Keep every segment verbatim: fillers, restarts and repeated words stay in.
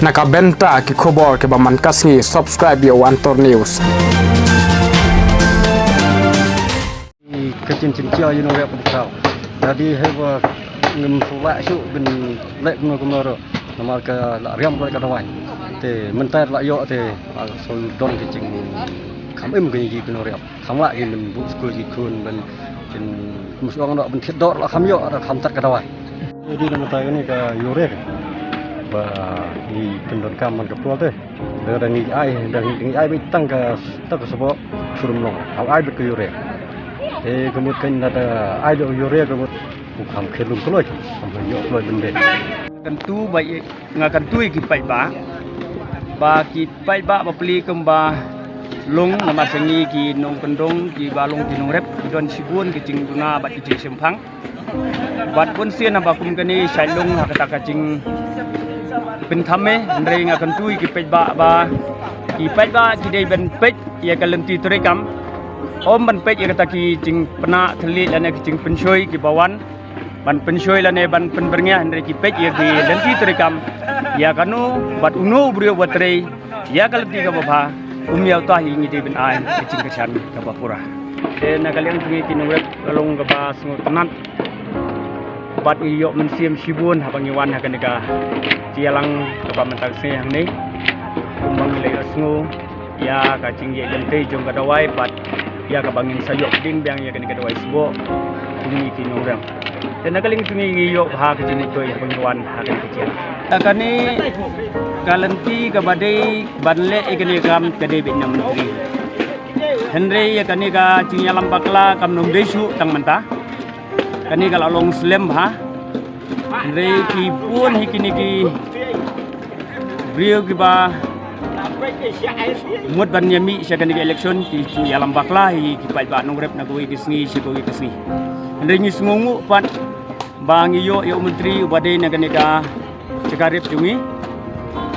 Na ka bynta ki khubor kiba man ka sngi, subscribe ïa u Antor News. Ka jingchim jia ïa u nongrep u Bkhaw. Dei hi ba ngim shu lah shuh ban leh kumno kumno ruh. Namar ka la riam ka dawai. Te mynta la ïoh te, ah, shu don ka jingkham im ka jingim ki nongrep. Kham lah ki ban buh skul ki khun ban kin mus ong noh ban thied doh la kham ïoh, la kham tat ka dawai. Dei namar kane ka urea ba ngi pyndonkam man ka por te. Da dang ngi ai, dang ngi ai beit tang ka, tang ka sboh shurum long. Hap ai beit ka urea. Te ka mut kan da ai da urea ka mut u kham khlem kloi, kham ïoh kloi bynta. Kan tu ba i, nga kan tu ïa ki paidbah. Ba ki paidbah ba plie kumba long namar sa ngi ki nongkyndong kiba long ki nongrep ki don shibun ki jingduna bad ki jingshemphang. Bad bun sien haba kum kane shai long ha kata ka jingpynthame, hynrei nga kan tu ïa ki paidbah ba ki paidbah ki dei ban peit ïa ka lynti treikam. Ym ban peit ïa kata ki jingpynah thylliej lane ki jingpynshoi kiba wan ban pynshoi lane ban pynbyrngia, hynrei ki peit ïa ki lynti treikam. Ïa kano bad uno u briew ba trei ïa ka lynti kaba bha, um ïa uta hi ngi dei ban ai ka jingkyrshan kaba pura. Te na ka liang jong ngi ki nongrep ka long kaba sngewtynnat bad ngi ïoh mynsiem shibun haba ngi wan ha kane ka jingïalang kaba mynta ka sngi hangne. Kumba ngi la ïohsngew ïa ka jingïaid lynti jong ka dawai bad ïa kaba ngin sa ïoh pdiang biang ïa kane ka dawai sboh kum ngi ki nongrep. Te na ka liang jong ngi ngi ïoh bha ka jingmyntoi haba ngi wan ha kane ka jingïalang. Te kane ka lynti kaba dei ban leh ïa kane ka kam ka dei beit na u Myntri. Hynrei ïa kane ka jingïalam bakla kam nang dei shuh tang mynta. Kane ka la long slem bha. Hynrei ki bun hi kine ki briew kiba mut ban ïa mih sha kane ka election ki jingïalam bakla hi ki paidbah nongrep na kawei ka sngi sha kawei ka sngi. Hynrei ngi sngewnguh pat ba ngi ïoh ïa u Myntri uba dei na kane ka jaka rep jong ngi.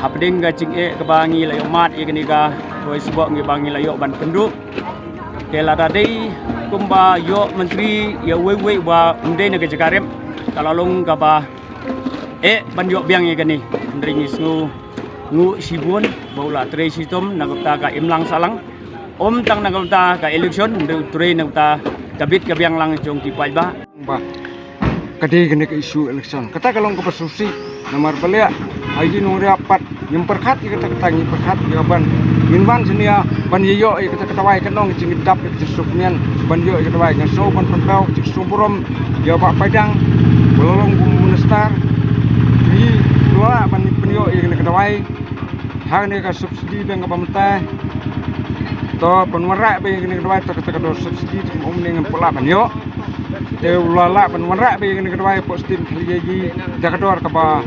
Hapdeng ka jingeh kaba ngi la ïoh mad ïa kane ka dawai sboh ngi ba ngi la ïoh ban pynduh. Te lada dei kumba ïoh Myntri ïa uwei uwei uba ym dei na ka jaka rep, ka la long kaba eh ban ïoh biang ïa kane. Hynrei ngi sngewnguh shibun ba u la trei shitom na ka bynta ka imlang sahlang. Ym tang na ka bynta ka election, hynrei u trei na ka bynta ka bit ka biang lang jong ki paidbah. Ba ka dei kane ka issue election. Kata ka long kaba sngewsih namar ba leh ha ïing nongriap pat ngim pyrkhat ïa kata, kata ngi pyrkhat ïa ban ngin wan shane ban ïa ïoh ïa kata ka dawai, ka long ka jingdap ka jingsuk mian ban ïoh ïa ka dawai. Ngan sngew ban pynpaw ka jingsuk burom ïa Bah Paidang ba la long kum u minister. Ngi lah ban pynïoh ïa kane ka dawai ha kane ka subsidy biang kaba mynta. To ban wanrah beit ïa kane ka dawai, to kata ka dor subsidy to kum ne ngam pat lah ban ïoh. Te u la lah ban wanrah beit ïa kane ka dawai hapoh stem Khliehriat da ka dor kaba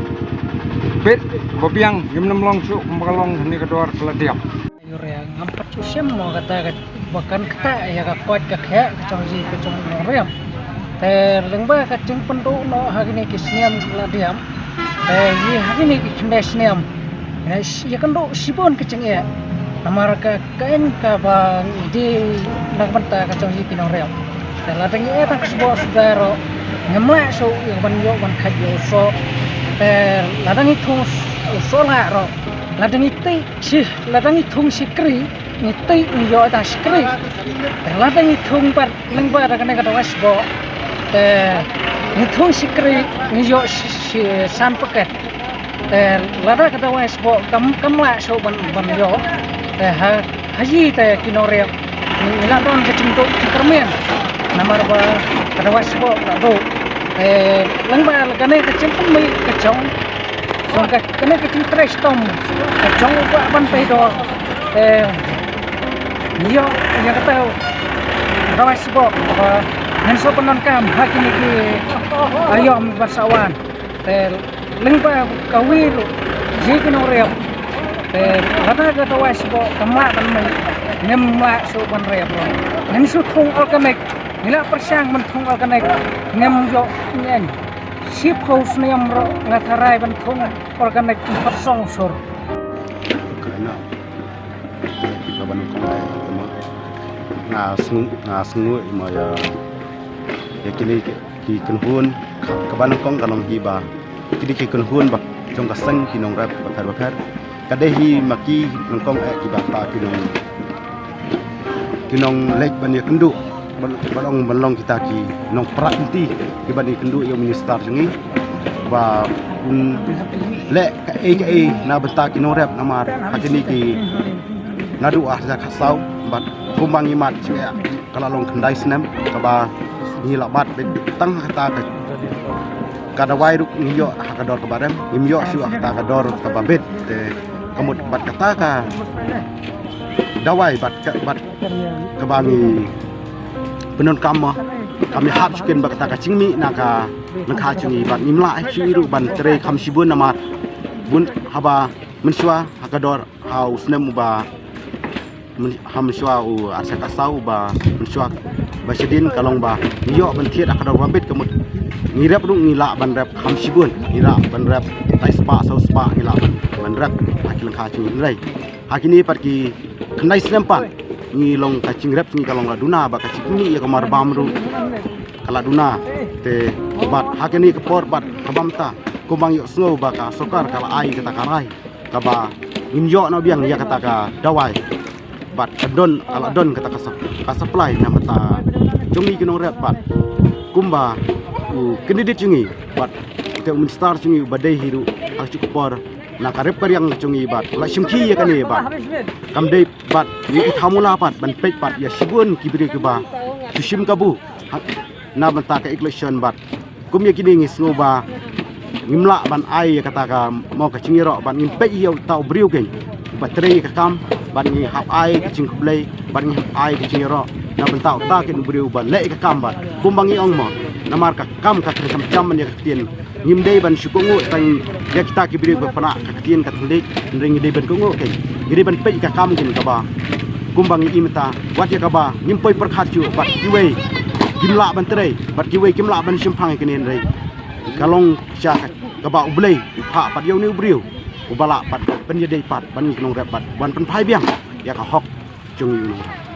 beit kaba biang, ngim nym long shuh kumba ka long kane ka dor ka la diap. Urea ngam pat shu shem mo kata ka ba kan ktah ïa ka koit ka khiah ka jong ji ka jong u nongriam. Te lyngba ka jingpynduh noh ha kine ki snem la diam. Te ngi ha kine ki khyndai snem ngi ïakynduh shibun ka jingeh. Namar ka kaiñ kaba ngi dei na ka bynta ka jong ji ki nongriam. Te lada ngi eh tang ka sboh suda ruh ngim lah shuh ïa ban ïoh ban khat ïa u soh. Te lada ngi thung u soh lah ruh, lada ngi tih shi, lada ngi thung shikri, ngi tih ngi ïoh tang shikri. Te lada ngi thung pat lyngba da kane ka dawai sboh, te ngi thung shikri ngi ïoh shi, shi, san paket. Te lada ka dawai sboh kam, kam lah shuh ban, ban ïoh. Te ha, ha ji te ki nongriam ngi la don ka jingduh jingkyrmen namar ba ka dawai sboh ka duh. Te lyngba kane ka jingpynmih ka jong Jong ka, kane ka jingtrei shitom ka jong u Bah Banteidor. Te ngi ïoh ïa kata ka dawai sboh ba ngin sa pyndonkam ha kine ki aïom ba sa wan. Te lyngba kawi ruh ji ki nongriam. Te lada ka dawai sboh kam lah ban mih, ngim lah shuh ban riam ruh. Ngin sa thung organic, ngi la pyrshang ban thung organic, ngim ïoh ngin. Shiphew snem ruh nga tharai ban thung organic, ym pat song sur. Ka na ka ban kong ai ma. Nga sngew, nga sngew ma ïa, ïa kine ki, ki kynhun ka ban kong ka long hi ba kine ki kynhun ba jong ka seng ki nongrep bapher bapher. Ka dei hi ma ki nyngkong eh kiba ta ki nong, ki nongleit ban ïakynduh, ban, ban ong ban long kita ki nongpra lynti kiban ïakynduh ïa u minister jong ngi ba un leh kaei kaei na bynta ki nongrep, namar ha kine ki naduh ar hajar khatsaw bad kumba ngi mad sha ka la long khyndai snem kaba ngi la bat beit tang ha kata ka, ka dawai ruh ngi ïoh ha ka dor kaba rem, ngim ïoh shuh ha kata ka dor kaba beit. Te ka mut bad kata ka dawai bad ka, bad kaba ngi pyndonkam mo, kam ïahap shuh kein bad kata ka jingmih na ka lyngkha jong ngi bad ngim lah shuh ruh ban trei kham shibun namar bun haba mynshuwa ha ka dor ha u snem uba myn-, ha mynshuwa u ar hajar khatsaw uba mynshuwa ba shadien ka long ba ngi ïoh ban thied ha ka dor ba beit, ka mut ngi rep ruh ngi lah ban rep kham shibun, ngi lah ban rep lai spah saw spah ngi lah ban, ban rep ha ki lyngkha jong ngi, hynrei ha kine pat ki khyndai snem pat ngi long ka jingrep jong ngi ka long la duna bad ka jingmih ïa ka marbam ruh ka la duna. Te bad ha kane ka por bad kaba mynta kumba ngi ïohsngew ba ka sorkar ka la ai kata ka rai kaba ngin ïoh noh biang ïa kata ka dawai bad ka don, ka la don kata ka sup-, ka supply na bynta jong ngi ki nongrep bad kumba u candidate jong ngi bad uta u minister jong ngi uba dei hi ruh ha kajuh ka por na ka rep ka riang jong ngi bad la shimkhia ïa kane bad kam dei bad ngi i thamula pat ban peit pat ïa shibun ki briew kiba shu shim kabu ha, na bynta ka election bad kum ïa kine ngi sngew ba ngim lah ban ai ïa kata ka mo ka jingïaroh bad ngim peit ïa uta u briew kein ba trei ka kam bad ngi hap ai ka jingkhublei bad ngi hap ai ka jingïaroh na bynta uta kein u briew ba leh ka kam bad kumba ngi ong mo namar ka kam ka kren kam jam man ïa ka ktien. Ngim dei ban shu kohnguh tang ïa kita ki briew ba pynah ka ktien ka thylliej, hynrei ngi dei ban kohnguh kein. Ngi dei ban peit ka kam kein kaba kumba ngi i mynta, wat ïa kaba ngim poi pyrkhat shuh bad kiwei kim lah ban trei bad kiwei kim lah ban shemphang ïa kane, hynrei ka long sha ka, kaba U Blei u phah pat ïa une u briew uba lah pat pynïadei pat ban ngi ki nongrep bad ban pynphai biang ïa ka hok jong ngi u nongrep.